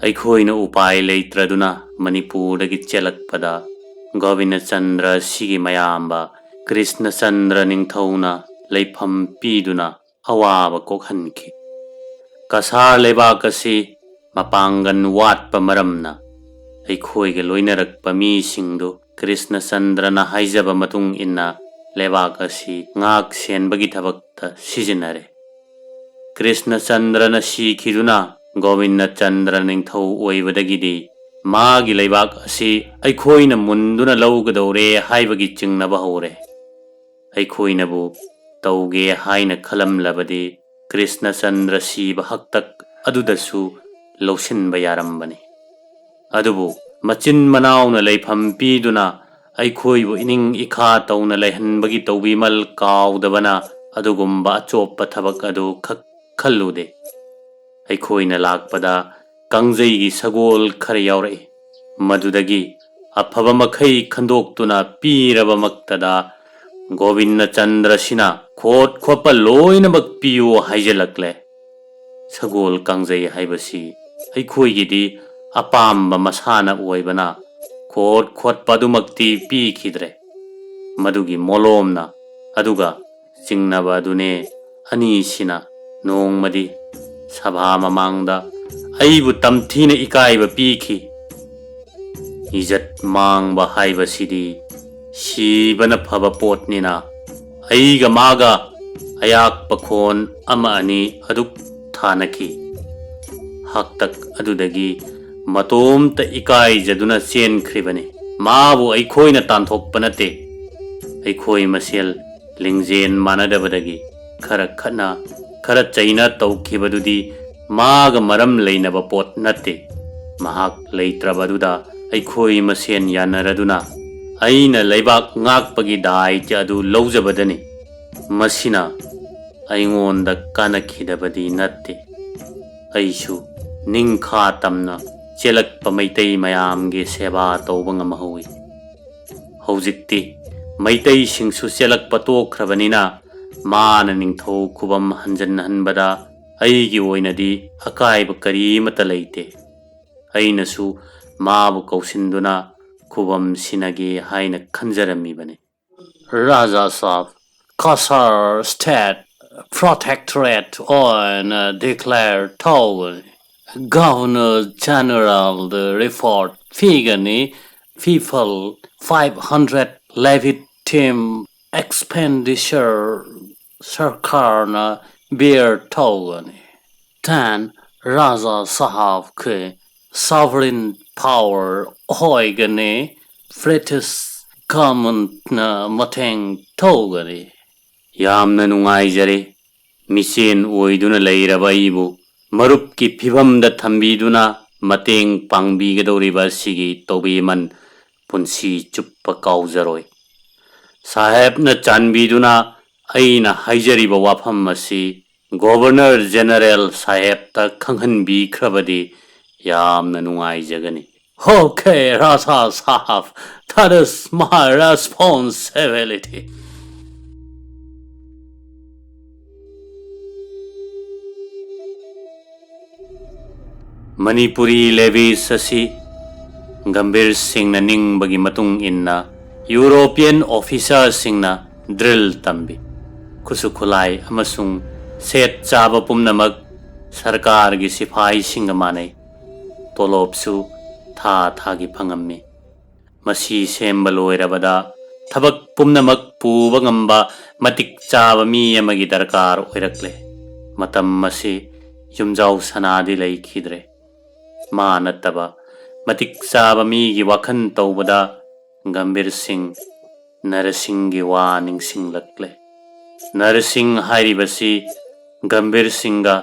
ꯑꯩꯈꯣꯏꯅ ꯎꯄꯥꯏ ꯂꯩꯇ꯭ꯔꯗꯨꯅ ꯃꯅꯤꯄꯨꯔꯗꯒꯤ ꯆꯦꯜꯂꯛꯄꯗ ꯒꯣꯕꯤꯟꯗꯆꯟꯗ꯭ꯔ ꯑꯁꯤꯒꯤ ꯃꯌꯥꯝꯕ ꯀ꯭ꯔꯤꯁꯅꯆꯟꯗ꯭ꯔ ꯅꯤꯡꯊꯧꯅ ꯂꯩꯐꯝ ꯄꯤꯗꯨꯅ ꯑꯋꯥꯕ ꯀꯣꯛꯍꯟꯈꯤ꯫ ꯀꯁꯥꯔ ꯂꯩꯕꯥꯛ ꯑꯁꯤ ꯃꯄꯥꯡꯒꯜ ꯋꯥꯠꯄ ꯃꯔꯝꯅ ꯑꯩꯈꯣꯏꯒ ꯂꯣꯏꯅꯔꯛꯄ ꯃꯤꯁꯤꯡꯗꯨ ꯀ꯭ꯔꯤꯁꯅꯆꯟꯗ꯭ꯔꯅ ꯍꯥꯏꯖꯕ ꯃꯇꯨꯡ ꯏꯟꯅ ꯂꯩꯕꯥꯛ ꯑꯁꯤ ꯉꯥꯛ ꯁꯦꯟꯕꯒꯤ ꯊꯕꯛꯇ ꯁꯤꯖꯤꯟꯅꯔꯦ꯫ ꯀ꯭ꯔꯤꯁꯅꯆꯟꯗ꯭ꯔꯅ ꯁꯤꯈꯤꯗꯨꯅ ꯒꯣꯕꯤꯟꯗꯆꯟꯗ꯭ꯔ ꯅꯤꯡꯊꯧ ꯑꯣꯏꯕꯗꯒꯤꯗꯤ ꯃꯥꯒꯤ ꯂꯩꯕꯥꯛ ꯑꯁꯤ ꯑꯩꯈꯣꯏꯅ ꯃꯨꯟꯗꯨꯅ ꯂꯧꯒꯗꯧꯔꯦ ꯍꯥꯏꯕꯒꯤ ꯆꯤꯡꯅꯕ ꯍꯧꯔꯦ꯫ ꯑꯩꯈꯣꯏꯅꯕꯨ ꯇꯧꯒꯦ ꯍꯥꯏꯅ ꯈꯜꯂꯝꯂꯕꯗꯤ ꯀ꯭ꯔꯤꯁꯅꯆꯟꯗ꯭ꯔ ꯁꯤꯕ ꯍꯛꯇꯛ ꯑꯗꯨꯗꯁꯨ ꯂꯧꯁꯤꯟꯕ ꯌꯥꯔꯝꯕꯅꯤ꯫ ꯑꯗꯨꯕꯨ ꯃꯆꯤꯟ ꯃꯅꯥꯎꯅ ꯂꯩꯐꯝ ꯄꯤꯗꯨꯅ ꯑꯩꯈꯣꯏꯕꯨ ꯏꯅꯤꯡ ꯏꯈꯥ ꯇꯧꯅ ꯂꯩꯍꯟꯕꯒꯤ ꯇꯧꯕꯤꯃꯜ ꯀꯥꯎꯗꯕꯅ ꯑꯗꯨꯒꯨꯝꯕ ꯑꯆꯣꯞꯄ ꯊꯕꯛ ꯑꯗꯨ ꯈꯛ ꯈꯜꯂꯨꯗꯦ꯫ ꯑꯩꯈꯣꯏꯅ ꯂꯥꯛꯄꯗ ꯀꯥꯡꯖꯩꯒꯤ ꯁꯒꯣꯜ ꯈꯔ ꯌꯥꯎꯔꯛꯏ꯫ ꯃꯗꯨꯗꯒꯤ ꯑꯐꯕ ꯃꯈꯩ ꯈꯟꯗꯣꯛꯇꯨꯅ ꯄꯤꯔꯕꯃꯛꯇꯗ ꯒꯣꯕꯤꯟꯗ ꯆꯟꯗ꯭ꯔꯁꯤꯅ ꯈꯣꯠ ꯈꯣꯠꯄ ꯂꯣꯏꯅꯃꯛ ꯄꯤꯌꯨ ꯍꯥꯏꯖꯤꯜꯂꯛꯂꯦ꯫ ꯁꯒꯣꯜ ꯀꯥꯡꯖꯩ ꯍꯥꯏꯕꯁꯤ ꯑꯩꯈꯣꯏꯒꯤꯗꯤ ꯑꯄꯥꯝꯕ ꯃꯁꯥꯟꯅ ꯑꯣꯏꯕꯅ ꯈꯣꯠ ꯈꯣꯠꯄ ꯑꯗꯨꯃꯛꯇꯤ ꯄꯤꯈꯤꯗ꯭ꯔꯦ꯫ ꯃꯗꯨꯒꯤ ꯃꯣꯂꯣꯝꯅ ꯑꯗꯨꯒ ꯆꯤꯡꯅꯕ ꯑꯗꯨꯅꯦ ꯑꯅꯤꯁꯤꯅ ꯅꯣꯡꯃꯗꯤ ꯁꯚꯥ ꯃꯃꯥꯡꯗ ꯑꯩꯕꯨ ꯇꯝꯊꯤꯅ ꯏꯀꯥꯏꯕ ꯄꯤꯈꯤ꯫ ꯏꯖꯠ ꯃꯥꯡꯕ ꯍꯥꯏꯕꯁꯤꯗꯤ ꯁꯤꯕꯅ ꯐꯕ ꯄꯣꯠꯅꯤꯅ ꯑꯩꯒ ꯃꯥꯒ ꯑꯌꯥꯛꯄ ꯈꯣꯟ ꯑꯃ ꯑꯅꯤ ꯑꯗꯨꯛ ꯊꯥꯅꯈꯤ꯫ ꯍꯥꯛꯇꯛ ꯑꯗꯨꯗꯒꯤ ꯃꯇꯣꯝꯇ ꯏꯀꯥꯏꯖꯗꯨꯅ ꯆꯦꯟꯈ꯭ꯔꯤꯕꯅꯤ꯫ ꯃꯥꯕꯨ ꯑꯩꯈꯣꯏꯅ ꯇꯥꯟꯊꯣꯛꯄ ꯅꯠꯇꯦ꯫ ꯑꯩꯈꯣꯏ ꯃꯁꯦꯜ ꯂꯤꯡꯖꯦꯜ ꯃꯥꯟꯅꯗꯕꯗꯒꯤ ꯈꯔ ꯈꯠꯅ, ꯈꯔ ꯆꯩꯅ ꯇꯧꯈꯤꯕꯗꯨꯗꯤ ꯃꯥꯒ ꯃꯔꯝ ꯂꯩꯅꯕ ꯄꯣꯠ ꯅꯠꯇꯦ꯫ ꯃꯍꯥꯛ ꯂꯩꯇ꯭ꯔꯕꯗꯨꯗ ꯑꯩꯈꯣꯏ ꯃꯁꯦꯟ ꯌꯥꯅꯔꯗꯨꯅ ꯑꯩꯅ ꯂꯩꯕꯥꯛ ꯉꯥꯛꯄꯒꯤ ꯗꯥꯏꯇ꯭ꯌ ꯑꯗꯨ ꯂꯧꯖꯕꯗꯅꯤ꯫ ꯃꯁꯤꯅ ꯑꯩꯉꯣꯟꯗ ꯀꯥꯟꯅꯈꯤꯗꯕꯗꯤ ꯅꯠꯇꯦ꯫ ꯑꯩꯁꯨ ꯅꯤꯡꯈꯥ ꯇꯝꯅ ꯆꯦꯜꯂꯛꯄ ꯃꯩꯇꯩ ꯃꯌꯥꯝꯒꯤ ꯁꯦꯕꯥ ꯇꯧꯕ ꯉꯝꯍꯧꯏ꯫ ꯍꯧꯖꯤꯛꯇꯤ ꯃꯩꯇꯩꯁꯤꯡꯁꯨ ꯆꯦꯜꯂꯛꯄ ꯇꯣꯛꯈ꯭ꯔꯕꯅꯤꯅ ꯃꯥꯅ ꯅꯤꯡꯊꯧ ꯈꯨꯕꯝ ꯍꯟꯖꯟꯍꯟꯕꯗ ꯑꯩꯒꯤ ꯑꯣꯏꯅꯗꯤ ꯑꯀꯥꯏꯕ ꯀꯔꯤꯃꯠꯇ ꯂꯩꯇꯦ꯫ ꯑꯩꯅꯁꯨ ꯃꯥꯕꯨ ꯀꯧꯁꯤꯟꯗꯨꯅ ꯈꯨꯕꯝ ꯁꯤꯟꯅꯒꯦ ꯍꯥꯏꯅ ꯈꯟꯖꯔꯝꯃꯤꯕꯅꯤ꯫ ꯔꯥꯖꯥ ꯁꯥꯍꯕ, ꯀꯁꯥꯔ ꯁ꯭ꯇꯦꯠ ꯄ꯭ꯔꯣꯇꯦꯛꯇꯣꯔꯦꯠ ꯑꯣꯏꯅ ꯗꯤꯀ꯭ꯂꯦꯌꯔ ꯇꯧꯒꯅꯤ꯫ ꯒꯚꯔꯅꯔ ꯖꯦꯅꯔꯦꯜꯗ ꯔꯤꯄꯣꯔꯠ ꯄꯤꯒꯅꯤ꯫ ꯐꯤꯐꯜ ꯐꯥꯏꯚ ꯍꯟꯗ꯭ꯔꯦꯠ ꯂꯦꯚꯤꯇꯤꯝ ꯑꯦꯛꯁꯄꯦꯟꯗꯤꯆꯔ ꯁꯔꯀꯥꯔꯅ ꯕꯤꯌꯔ ꯇꯧꯒꯅꯤ꯫ ꯇꯦꯟ, ꯔꯥꯖꯥ ꯁꯥꯍꯕꯀꯤ ꯁꯣꯚꯔꯤꯟ ꯄꯥꯋꯔ ꯑꯣꯏꯒꯅꯤ꯫ ꯕ꯭ꯔꯤꯇꯤꯁ ꯒꯚꯔꯟꯃꯦꯟꯠꯅ ꯃꯇꯦꯡ ꯇꯧꯒꯅꯤ꯫ ꯌꯥꯝꯅ ꯅꯨꯡꯉꯥꯏꯖꯔꯦ꯫ ꯃꯤꯆꯦꯟ ꯑꯣꯏꯗꯨꯅ ꯂꯩꯔꯕ ꯑꯩꯕꯨ ꯃꯔꯨꯞꯀꯤ ꯐꯤꯚꯝꯗ ꯊꯝꯕꯤꯗꯨꯅ ꯃꯇꯦꯡ ꯄꯥꯡꯕꯤꯒꯗꯧꯔꯤꯕ ꯑꯁꯤꯒꯤ ꯇꯧꯕꯤꯃꯜ ꯄꯨꯟꯁꯤ ꯆꯨꯞꯄ ꯀꯥꯎꯖꯔꯣꯏ꯫ ꯁꯥꯍꯦꯕꯅ ꯆꯥꯟꯕꯤꯗꯨꯅ ꯑꯩꯅ ꯍꯥꯏꯖꯔꯤꯕ ꯋꯥꯐꯝ ꯑꯁꯤ ꯒꯣꯚꯔꯅꯔ ꯖꯦꯅꯔꯦꯜ ꯁꯥꯍꯦꯕꯇ ꯈꯪꯍꯟꯕꯤꯈ꯭ꯔꯕꯗꯤ ꯌꯥꯝꯅ ꯅꯨꯡꯉꯥꯏꯖꯒꯅꯤ꯫ Okay, Raja Sahab, that is my responsibility. Manipuri levies ꯑꯁꯤ ꯒꯝꯚꯤꯔ ꯁꯤꯡꯅ ꯅꯤꯡꯕꯒꯤ ꯃꯇꯨꯡ ꯏꯟꯅ ꯌꯨꯔꯣꯄꯤꯌꯟ officerꯁꯤꯡꯅ drill ꯇꯝꯕꯤ꯫ ꯈꯨꯠꯁꯨ ꯈꯨꯠꯂꯥꯏ ꯑꯃꯁꯨꯡ ꯁꯦꯠ ꯆꯥꯕ ꯄꯨꯝꯅꯃꯛ ꯁꯔꯀꯥꯔꯒꯤ ꯁꯤꯐꯥꯏꯁꯤꯡꯒ ꯃꯥꯟꯅꯩ꯫ ꯇꯣꯂꯣꯞꯁꯨ ꯊꯥ ꯊꯥꯒꯤ ꯐꯪꯉꯝꯃꯤ꯫ ꯃꯁꯤ ꯁꯦꯝꯕ ꯂꯣꯏꯔꯕꯗ ꯊꯕꯛ ꯄꯨꯝꯅꯃꯛ ꯄꯨꯕ ꯉꯝꯕ ꯃꯇꯤꯛ ꯆꯥꯕ ꯃꯤ ꯑꯃꯒꯤ ꯗꯔꯀꯥꯔ ꯑꯣꯏꯔꯛꯂꯦ꯫ ꯃꯇꯝ ꯑꯁꯤ ꯌꯨꯝꯖꯥꯎ ꯁꯅꯥꯗꯤ ꯂꯩꯈꯤꯗ꯭ꯔꯦ꯫ ꯃꯥ ꯅꯠꯇꯕ ꯃꯇꯤꯛ ꯆꯥꯕ ꯃꯤꯒꯤ ꯋꯥꯈꯜ ꯇꯧꯕꯗ ꯒꯝꯚꯤꯔ ꯁꯤꯡ ꯅꯔꯁꯤꯡꯒꯤ ꯋꯥ ꯅꯤꯡꯁꯤꯡꯂꯛꯂꯦ꯫ ꯅꯔꯁꯤꯡ ꯍꯥꯏꯔꯤꯕꯁꯤ ꯒꯝꯚꯤꯔ ꯁꯤꯡꯒ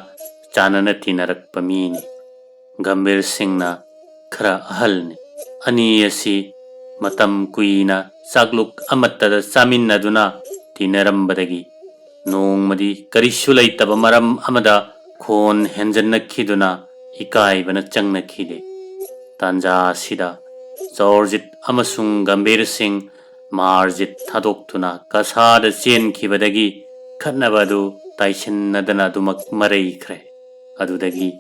ꯆꯥꯟꯅꯅ ꯇꯤꯟꯅꯔꯛꯄ ꯃꯤꯅꯤ꯫ ꯒꯝꯚꯤꯔ ꯁꯤꯡꯅ ꯈꯔ ꯑꯍꯜꯅꯤ꯫ ꯑꯅꯤ ꯑꯁꯤ ꯃꯇꯝ ꯀꯨꯏꯅ ꯆꯥꯛꯂꯨꯛ ꯑꯃꯠꯇꯗ ꯆꯥꯃꯤꯟꯅꯗꯨꯅ ꯇꯤꯟꯅꯔꯝꯕꯗꯒꯤ ꯅꯣꯡꯃꯗꯤ ꯀꯔꯤꯁꯨ ꯂꯩꯇꯕ ꯃꯔꯝ ꯑꯃꯗ ꯈꯣꯟ ꯍꯦꯟꯖꯟꯅꯈꯤꯗꯨꯅ ꯏꯀꯥꯏꯕꯅ ꯆꯪꯅꯈꯤꯗꯦ꯫ ꯇꯥꯟꯖꯥ ꯑꯁꯤꯗ ꯖꯣꯔꯖꯤꯠ ꯑꯃꯁꯨꯡ ꯒꯝꯚꯤꯔ ꯁꯤꯡ ꯃꯥꯔꯖꯤꯠ ꯊꯥꯗꯣꯛꯇꯨꯅ ꯀꯁꯥꯔꯗ ꯆꯦꯟꯈꯤꯕꯗꯒꯤ ꯈꯠꯅꯕ ꯑꯗꯨ ꯇꯥꯏꯁꯤꯟꯅꯗꯅ ꯑꯗꯨꯃꯛ ꯃꯔꯩꯈ꯭ꯔꯦ꯫ ꯑꯗꯨꯗꯒꯤ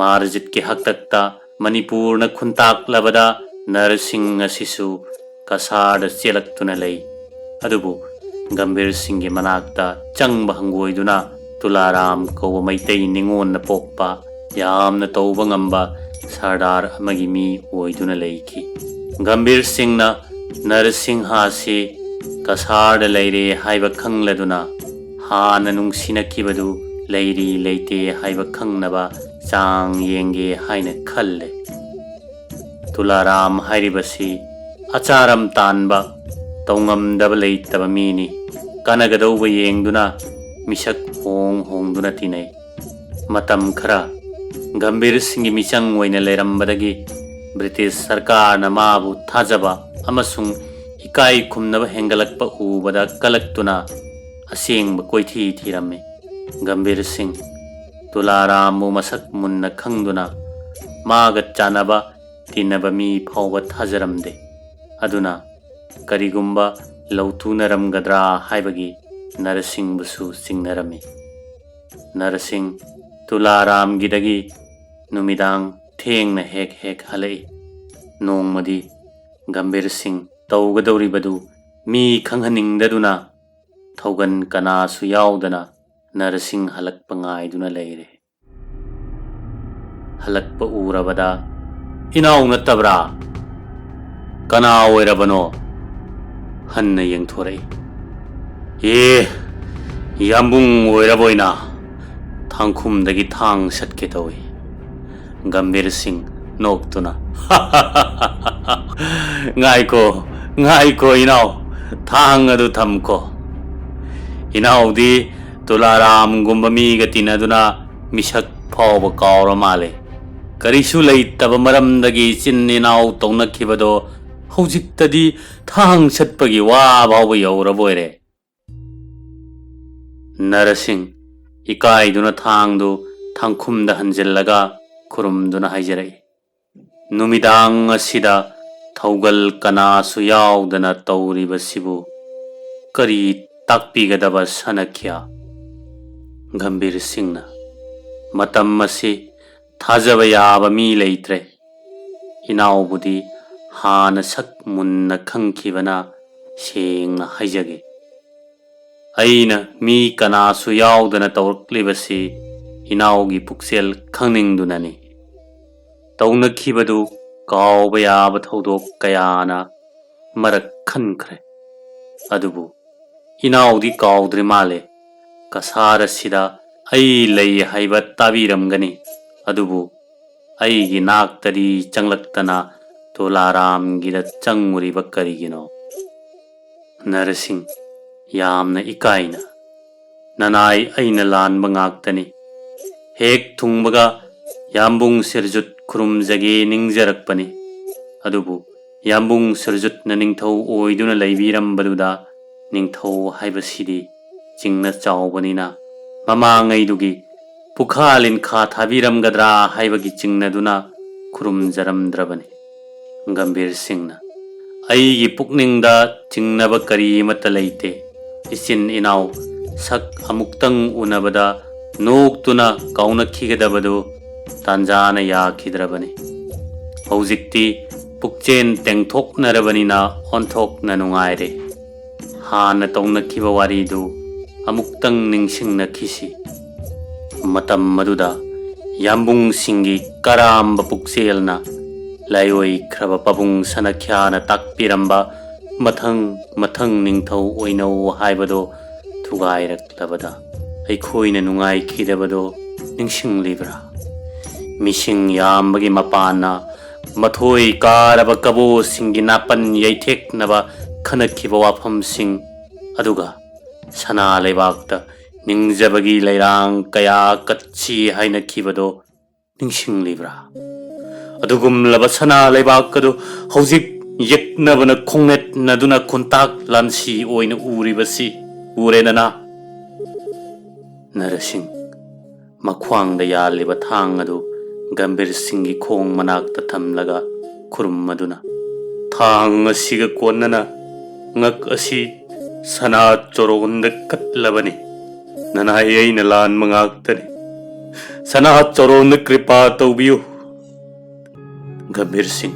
ꯃꯥꯔꯖꯤꯠꯀꯤ ꯍꯥꯛꯇꯛꯇ ꯃꯅꯤꯄꯨꯔꯅ ꯈꯨꯟꯇꯥꯛꯂꯕꯗ ꯅꯔꯁꯤꯡ ꯑꯁꯤꯁꯨ ꯀꯁꯥꯔꯗ ꯆꯦꯜꯂꯛꯇꯨꯅ ꯂꯩ꯫ ꯑꯗꯨꯕꯨ ꯒꯝꯚꯤꯔ ꯁꯤꯡꯒꯤ ꯃꯅꯥꯛꯇ ꯆꯪꯕ ꯍꯪꯒꯣꯏꯗꯨꯅ ꯇꯨꯂꯥꯔꯥꯝ ꯀꯧꯕ ꯃꯩꯇꯩ ꯅꯤꯉꯣꯟꯅ ꯄꯣꯛꯄ ꯌꯥꯝꯅ ꯇꯧꯕ ꯉꯝꯕ ꯁꯔꯗꯥꯔ ꯑꯃꯒꯤ ꯃꯤ ꯑꯣꯏꯗꯨꯅ ꯂꯩꯈꯤ꯫ ꯒꯝꯚꯤꯔ ꯁꯤꯡꯅ ꯅꯔꯁꯤꯡꯍ ꯑꯁꯤ ꯀꯁꯥꯔꯗ ꯂꯩꯔꯦ ꯍꯥꯏꯕ ꯈꯪꯂꯗꯨꯅ ꯍꯥꯟꯅ ꯅꯨꯡꯁꯤꯅꯈꯤꯕꯗꯨ ꯂꯩꯔꯤ ꯂꯩꯇꯦ ꯍꯥꯏꯕ ꯈꯪꯅꯕ ꯆꯥꯡ ꯌꯦꯡꯒꯦ ꯍꯥꯏꯅ ꯈꯜꯂꯦ꯫ ꯇꯨꯂꯥꯔꯥꯝ ꯍꯥꯏꯔꯤꯕꯁꯤ ꯑꯆꯥꯔꯝ ꯇꯥꯟꯕ, ꯇꯧꯉꯝꯗꯕ ꯂꯩꯇꯕ ꯃꯤꯅꯤ꯫ ꯀꯥꯟꯅꯒꯗꯧꯕ ꯌꯦꯡꯗꯨꯅ ꯃꯤꯁꯛ ꯍꯣꯡ ꯍꯣꯡꯗꯨꯅ ꯇꯤꯟꯅꯩ꯫ ꯃꯇꯝ ꯈꯔ ꯒꯝꯚꯤꯔ ꯁꯤꯡꯒꯤ ꯃꯤꯆꯪ ꯑꯣꯏꯅ ꯂꯩꯔꯝꯕꯗꯒꯤ ꯕ꯭ꯔꯤꯇꯤꯁ ꯁꯔꯀꯥꯔꯅ ꯃꯥꯕꯨ ꯊꯥꯖꯕ ꯑꯃꯁꯨꯡ ꯏꯀꯥꯏ ꯈꯨꯝꯅꯕ ꯍꯦꯟꯒꯠꯂꯛꯄ ꯎꯕꯗ ꯀꯂꯛꯇꯨꯅ ꯑꯁꯦꯡꯕ ꯀꯣꯏꯊꯤ ꯊꯤꯔꯝꯃꯤ꯫ ꯒꯝꯚꯤꯔ ꯁꯤꯡ ꯇꯨꯂꯥꯔꯥꯝꯕꯨ ꯃꯁꯛ ꯃꯨꯟꯅ ꯈꯪꯗꯨꯅ ꯃꯥꯒ ꯆꯥꯟꯅꯕ ꯇꯤꯟꯅꯕ ꯃꯤ ꯐꯥꯎꯕ ꯊꯥꯖꯔꯝꯗꯦ꯫ ꯑꯗꯨꯅ ꯀꯔꯤꯒꯨꯝꯕ ꯂꯧꯊꯨꯅꯔꯝꯒꯗ꯭ꯔꯥ ꯍꯥꯏꯕꯒꯤ ꯅꯔꯁꯤꯡꯕꯨꯁꯨ ꯆꯤꯡꯅꯔꯝꯃꯤ꯫ ꯅꯔꯁꯤꯡ ꯇꯨꯂꯥꯔꯥꯝꯒꯤꯗꯒꯤ ꯅꯨꯃꯤꯗꯥꯡ ꯊꯦꯡꯅ ꯍꯦꯛ ꯍꯦꯛ ꯍꯜꯂꯛꯏ꯫ ꯅꯣꯡꯃꯗꯤ ꯒꯝꯚꯤꯔ ꯁꯤꯡ ꯇꯧꯒꯗꯧꯔꯤꯕꯗꯨ ꯃꯤ ꯈꯪꯍꯟꯅꯤꯡꯗꯗꯨꯅ ꯊꯧꯒꯜ ꯀꯅꯥꯁꯨ ꯌꯥꯎꯗꯅ ꯅꯔꯁꯤꯡ ꯍꯜꯂꯛꯄ ꯉꯥꯏꯗꯨꯅ ꯂꯩꯔꯦ꯫ ꯍꯜꯂꯛꯄ ꯎꯔꯕꯗ, "ꯏꯅꯥꯎ ꯅꯠꯇꯕ꯭ꯔꯥ? ꯀꯅꯥ ꯑꯣꯏꯔꯕꯅꯣ?" ꯍꯟꯅ ꯌꯦꯡꯊꯣꯔꯛꯏ꯫ "ꯑꯦ, ꯌꯥꯝꯕꯨꯡ ꯑꯣꯏꯔꯕꯣꯏꯅ ꯊꯥꯡꯈꯨꯝꯗꯒꯤ ꯊꯥꯡ ꯁꯠꯀꯦ ꯇꯧꯏ꯫" ꯒꯝꯚꯤꯔ ꯁꯤꯡ ꯅꯣꯛꯇꯨꯅ, "ꯉꯥꯏꯈꯣ, ꯉꯥꯏꯈꯣ ꯏꯅꯥꯎ, ꯊꯥꯡ ꯑꯗꯨ ꯊꯝꯈꯣ꯫ ꯏꯅꯥꯎꯗꯤ ꯇꯨꯂꯥꯔꯥꯝꯒꯨꯝꯕ ꯃꯤꯒ ꯇꯤꯟꯅꯗꯨꯅ ꯃꯤꯁꯛ ꯐꯥꯎꯕ ꯀꯥꯎꯔ ꯃꯥꯜꯂꯦ꯫ ꯀꯔꯤꯁꯨ ꯂꯩꯇꯕ ꯃꯔꯝꯗꯒꯤ ꯏꯆꯤꯟ ꯏꯅꯥꯎ ꯇꯧꯅꯈꯤꯕꯗꯣ ꯍꯧꯖꯤꯛꯇꯗꯤ ꯊꯥꯡ ꯁꯠꯄꯒꯤ ꯋꯥ ꯐꯥꯎꯕ ꯌꯧꯔꯕꯣꯏꯔꯦ꯫" ꯅꯔꯁꯤꯡ ꯏꯀꯥꯏꯗꯨꯅ ꯊꯥꯡꯗꯨ ꯊꯥꯡꯈꯨꯝꯗ ꯍꯟꯖꯤꯜꯂꯒ ꯈꯨꯔꯨꯝꯗꯨꯅ ꯍꯥꯏꯖꯔꯛꯏ, "ꯅꯨꯃꯤꯗꯥꯡ ꯑꯁꯤꯗ ꯊꯧꯒꯜ ꯀꯅꯥꯁꯨ ꯌꯥꯎꯗꯅ ꯇꯧꯔꯤꯕꯁꯤꯕꯨ ꯀꯔꯤ ꯇꯥꯛꯄꯤꯒꯗꯕ ꯁꯅꯈ꯭ꯌꯥ?" ꯒꯝꯚꯤꯔ ꯁꯤꯡꯅ, "ꯃꯇꯝ ꯑꯁꯤ ꯊꯥꯖꯕ ꯌꯥꯕ ꯃꯤ ꯂꯩꯇ꯭ꯔꯦ꯫ ꯏꯅꯥꯎꯕꯨꯗꯤ ꯍꯥꯟꯅ ꯁꯛ ꯃꯨꯟꯅ ꯈꯪꯈꯤꯕꯅ ꯁꯦꯡꯅ ꯍꯥꯏꯖꯒꯦ꯫ ꯑꯩꯅ ꯃꯤ ꯀꯅꯥꯁꯨ ꯌꯥꯎꯗꯅ ꯇꯧꯔꯛꯂꯤꯕꯁꯤ ꯏꯅꯥꯎꯒꯤ ꯄꯨꯛꯆꯦꯜ ꯈꯪꯅꯤꯡꯗꯨꯅꯅꯤ꯫ ꯇꯧꯅꯈꯤꯕꯗꯨ ꯀꯥꯎꯕ ꯌꯥꯕ ꯊꯧꯗꯣꯛ ꯀꯌꯥꯅ ꯃꯔꯛ ꯈꯟꯈ꯭ꯔꯦ꯫ ꯑꯗꯨꯕꯨ ꯏꯅꯥꯎꯗꯤ ꯀꯥꯎꯗ꯭ꯔꯤ ꯃꯥꯜꯂꯦ꯫ ꯀꯁꯥꯔ ꯑꯁꯤꯗ ꯑꯩ ꯂꯩ ꯍꯥꯏꯕ ꯇꯥꯕꯤꯔꯝꯒꯅꯤ꯫ ꯑꯗꯨꯕꯨ ꯑꯩꯒꯤ ꯅꯥꯛꯇꯗꯤ ꯆꯪꯂꯛꯇꯅ ꯇꯨꯂꯥꯔꯥꯝꯒꯤꯗ ꯆꯪꯉꯨꯔꯤꯕ ꯀꯔꯤꯒꯤꯅꯣ?" ꯅꯔꯁꯤꯡ ꯌꯥꯝꯅ ꯏꯀꯥꯏꯅ, "ꯅꯅꯥꯏ ꯑꯩꯅ ꯂꯥꯟꯕ ꯉꯥꯛꯇꯅꯤ꯫ ꯍꯦꯛ ꯊꯨꯡꯕꯒ ꯌꯥꯝꯕꯨꯡ ꯁꯤꯔꯖꯨꯠ ꯈꯨꯔꯨꯝꯖꯒꯦ ꯅꯤꯡꯖꯔꯛꯄꯅꯤ꯫ ꯑꯗꯨꯕꯨ ꯌꯥꯝꯕꯨꯡ ꯁꯤꯔꯖꯨꯠꯅ ꯅꯤꯡꯊꯧ ꯑꯣꯏꯗꯨꯅ ꯂꯩꯕꯤꯔꯝꯕꯗꯨꯗ ꯅꯤꯡꯊꯧ ꯍꯥꯏꯕꯁꯤꯗꯤ ꯆꯤꯡꯅ ꯆꯥꯎꯕꯅꯤꯅ ꯃꯃꯥꯡꯉꯩꯗꯨꯒꯤ ꯄꯨꯈꯥ ꯂꯤꯟꯈꯥ ꯊꯥꯕꯤꯔꯝꯒꯗ꯭ꯔꯥ ꯍꯥꯏꯕꯒꯤ ꯆꯤꯡꯅꯗꯨꯅ ꯈꯨꯔꯨꯝꯖꯔꯝꯗ꯭ꯔꯕꯅꯤ꯫" ꯒꯝꯚꯤꯔ ꯁꯤꯡꯅ, "ꯑꯩꯒꯤ ꯄꯨꯛꯅꯤꯡꯗ ꯆꯤꯡꯅꯕ ꯀꯔꯤ ꯑꯃꯠꯇ ꯂꯩꯇꯦ꯫ ꯏꯆꯤꯟ ꯏꯅꯥꯎ ꯁꯛ ꯑꯃꯨꯛꯇꯪ ꯎꯅꯕꯗ ꯅꯣꯛꯇꯨꯅ ꯀꯥꯎꯅꯈꯤꯒꯗꯕꯗꯨ ꯇꯥꯟꯖꯥꯅ ꯌꯥꯈꯤꯗ꯭ꯔꯕꯅꯤ꯫ ꯍꯧꯖꯤꯛꯇꯤ ꯄꯨꯛꯆꯦꯟ ꯇꯦꯡꯊꯣꯛꯅꯔꯕꯅꯤꯅ ꯑꯣꯟꯊꯣꯛꯅ ꯅꯨꯡꯉꯥꯏꯔꯦ꯫ ꯍꯥꯟꯅ ꯇꯧꯅꯈꯤꯕ ꯋꯥꯔꯤꯗꯨ ꯑꯃꯨꯛꯇꯪ ꯅꯤꯡꯁꯤꯡꯅꯈꯤꯁꯤ꯫ ꯃꯇꯝ ꯑꯗꯨꯗ ꯌꯥꯝꯕꯨꯡꯁꯤꯡꯒꯤ ꯀꯔꯥꯝꯕ ꯄꯨꯛꯆꯦꯜꯅ ꯂꯥꯏꯑꯣꯏꯈ꯭ꯔꯕ ꯄꯥꯕꯨꯡ ꯁꯅꯈ꯭ꯌꯥꯅ ꯇꯥꯛꯄꯤꯔꯝꯕ ꯃꯊꯪ ꯃꯊꯪ ꯅꯤꯡꯊꯧ ꯑꯣꯏꯅꯧ ꯍꯥꯏꯕꯗꯣ ꯊꯨꯒꯥꯏꯔꯛꯂꯕꯗ ꯑꯩꯈꯣꯏꯅ ꯅꯨꯡꯉꯥꯏꯈꯤꯗꯕꯗꯣ ꯅꯤꯡꯁꯤꯡꯂꯤꯕ꯭ꯔꯥ? ꯃꯤꯁꯤꯡ ꯌꯥꯝꯕꯒꯤ ꯃꯄꯥꯟꯅ ꯃꯊꯣꯏ ꯀꯥꯔꯕ ꯀꯕꯣꯁꯤꯡꯒꯤ ꯅꯥꯄꯟ ꯌꯩꯊꯦꯛꯅꯕ ꯈꯟꯅꯈꯤꯕ ꯋꯥꯐꯝꯁꯤꯡ, ꯑꯗꯨꯒ ꯁꯅꯥ ꯂꯩꯕꯥꯛꯇ ꯅꯤꯡꯖꯕꯒꯤ ꯂꯩꯔꯥꯡ ꯀꯌꯥ ꯀꯠꯁꯤ ꯍꯥꯏꯅꯈꯤꯕꯗꯣ ꯅꯤꯡꯁꯤꯡꯂꯤꯕ꯭ꯔꯥ? ꯑꯗꯨꯒꯨꯝꯂꯕ ꯁꯅꯥ ꯂꯩꯕꯥꯛ ꯑꯗꯨ ꯍꯧꯖꯤꯛ ꯌꯦꯛꯅꯕꯅ ꯈꯣꯡꯅꯦꯠꯅꯗꯨꯅ ꯈꯨꯟꯇꯥꯛ ꯂꯥꯟꯁꯤ ꯑꯣꯏꯅ ꯎꯔꯤꯕꯁꯤ ꯎꯔꯦꯗꯅ꯫ ꯅꯔꯁꯤꯡ ꯃꯈ꯭ꯋꯥꯡꯗ ꯌꯥꯜꯂꯤꯕ ꯊꯥꯡ ꯑꯗꯨ ꯒꯝꯚꯤꯔ ꯁꯤꯡꯒꯤ ꯈꯣꯡ ꯃꯅꯥꯛꯇ ꯊꯝꯂꯒ ꯈꯨꯔꯨꯝꯃꯗꯨꯅ, "ꯊꯥꯡ ꯑꯁꯤꯒ ꯀꯣꯟꯅꯅ ꯉꯛ ꯑꯁꯤ ꯁꯅꯥ ꯆꯣꯔꯣꯟꯗ ꯀꯠꯂꯕꯅꯤ꯫ ꯅꯅꯥꯏ ꯑꯩꯅ ꯂꯥꯟꯕ ꯉꯥꯛꯇꯅꯤ꯫ ꯁꯅꯥ ꯆꯣꯔꯣꯟꯗ ꯀ꯭ꯔꯤꯄꯥ ꯇꯧꯕꯤꯌꯨ꯫" ꯒꯝꯚꯤꯔ ꯁꯤꯡ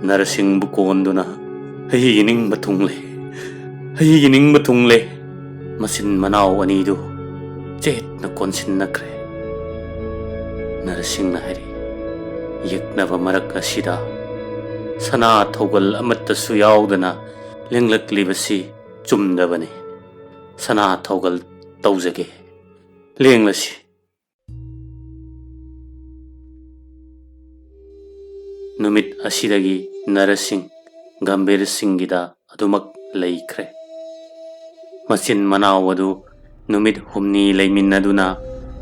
ꯅꯔꯁꯤꯡꯕꯨ ꯀꯣꯟꯗꯨꯅ, "ꯑꯩꯒꯤ ꯅꯤꯡꯕ ꯊꯨꯡꯂꯦ, ꯑꯩꯒꯤ ꯅꯤꯡꯕ ꯊꯨꯡꯂꯦ꯫" ꯃꯆꯤꯟ ꯃꯅꯥꯎ ꯑꯅꯤꯗꯨ ꯆꯦꯠꯅ ꯀꯣꯟꯁꯤꯟꯅꯈ꯭ꯔꯦ꯫ ꯅꯔꯁꯤꯡꯅ ꯍꯥꯏꯔꯤ, "ꯌꯦꯛꯅꯕ ꯃꯔꯛ ꯑꯁꯤꯗ ꯁꯅꯥ ꯊꯧꯒꯜ ꯑꯃꯠꯇꯁꯨ ꯌꯥꯎꯗꯅ ꯂꯦꯡꯂꯛꯂꯤꯕꯁꯤ ꯆꯨꯝꯗꯕꯅꯤ꯫ ꯁꯅꯥ ꯊꯧꯒꯜ ꯇꯧꯖꯒꯦ꯫ ꯂꯦꯡꯂꯁꯤ꯫" ꯅꯨꯃꯤꯠ ꯑꯁꯤꯗꯒꯤ ꯅꯔꯁꯤꯡ ꯒꯝꯚꯤꯔ ꯁꯤꯡꯒꯤꯗ ꯑꯗꯨꯃꯛ ꯂꯩꯈ꯭ꯔꯦ꯫ ꯃꯆꯤꯟ ꯃꯅꯥꯎ ꯑꯗꯨ ꯅꯨꯃꯤꯠ ꯍꯨꯝꯅꯤ ꯂꯩꯃꯤꯟꯅꯗꯨꯅ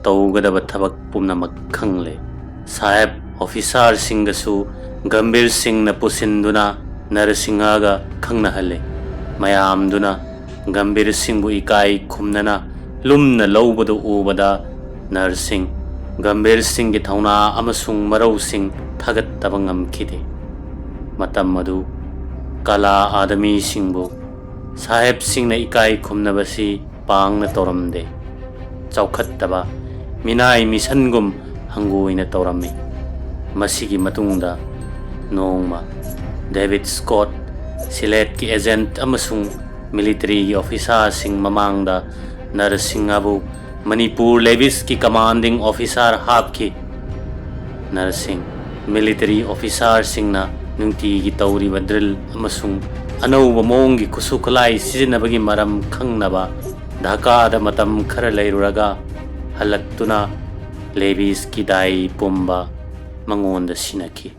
ꯇꯧꯒꯗꯕ ꯊꯕꯛ ꯄꯨꯝꯅꯃꯛ ꯈꯪꯂꯦ꯫ ꯁꯥꯍꯦꯕ ꯑꯣꯐꯤꯁꯥꯔꯁꯤꯡꯒꯁꯨ ꯒꯝꯚꯤꯔ ꯁꯤꯡꯅ ꯄꯨꯁꯤꯟꯗꯨꯅ ꯅꯔꯁꯤꯡꯍꯒ ꯈꯪꯅꯍꯜꯂꯦ꯫ ꯃꯌꯥꯝꯗꯨꯅ ꯒꯝꯚꯤꯔ ꯁꯤꯡꯕꯨ ꯏꯀꯥꯏ ꯈꯨꯝꯅꯅ ꯂꯨꯝꯅ ꯂꯧꯕꯗꯨ ꯎꯕꯗ ꯅꯔꯁꯤꯡ ꯒꯝꯚꯤꯔ ꯁꯤꯡꯒꯤ ꯊꯧꯅꯥ ꯑꯃꯁꯨꯡ ꯃꯔꯧꯁꯤꯡ ꯊꯥꯒꯠꯇꯕ ꯉꯝꯈꯤꯗꯦ꯫ ꯃꯇꯝ ꯑꯗꯨ ꯀꯥꯂꯥ ꯑꯥꯗꯃꯤꯁꯤꯡꯕꯨ ꯁꯥꯍꯦꯕꯁꯤꯡꯅ ꯏꯀꯥꯏ ꯈꯨꯝꯅꯕꯁꯤ ꯄꯥꯡꯅ ꯇꯧꯔꯝꯗꯦ꯫ ꯆꯥꯎꯈꯠꯇꯕ ꯃꯤꯅꯥꯏ ꯃꯤꯁꯟꯒꯨꯝ ꯍꯪꯒꯣꯏꯅ ꯇꯧꯔꯝꯃꯤ꯫ ꯃꯁꯤꯒꯤ ꯃꯇꯨꯡꯗ ꯅꯣꯡꯃ ꯗꯦꯕꯤꯗ ꯁ꯭ꯀꯣꯠ, ꯁꯤꯂꯦꯠꯀꯤ ꯑꯦꯖꯦꯟꯠ ꯑꯃꯁꯨꯡ ꯃꯤꯂꯤꯇꯔꯤꯒꯤ ꯑꯣꯐꯤꯁꯥꯔꯁꯤꯡ ꯃꯃꯥꯡꯗ ꯅꯔꯁꯤꯡ ꯑꯗꯨ ꯃꯅꯤꯄꯨꯔ ꯂꯦꯚꯤꯁꯀꯤ ꯀꯃꯥꯟꯗꯤꯡ ꯑꯣꯐꯤꯁꯥꯔ ꯍꯥꯞꯈꯤ꯫ ꯅꯔꯁꯤꯡ, ꯃꯤꯂꯤꯇꯔꯤ ꯑꯣꯐꯤꯁꯥꯔꯁꯤꯡꯅ ꯅꯨꯡꯇꯤꯒꯤ ꯇꯧꯔꯤꯕ ꯗ꯭ꯔꯤꯜ ꯑꯃꯁꯨꯡ ꯑꯅꯧꯕ ꯃꯑꯣꯡꯒꯤ ꯈꯨꯠꯁꯨ ꯈꯨꯠꯂꯥꯏ ꯁꯤꯖꯤꯟꯅꯕꯒꯤ ꯃꯔꯝ ꯈꯪꯅꯕ ꯙꯥꯀꯥꯗ ꯃꯇꯝ ꯈꯔ ꯂꯩꯔꯨꯔꯒ ꯍꯜꯂꯛꯇꯨꯅ ꯂꯦꯚꯤꯁꯀꯤ ꯗꯥꯏ ꯄꯨꯝꯕ ꯃꯉꯣꯟꯗ ꯁꯤꯟꯅꯈꯤ꯫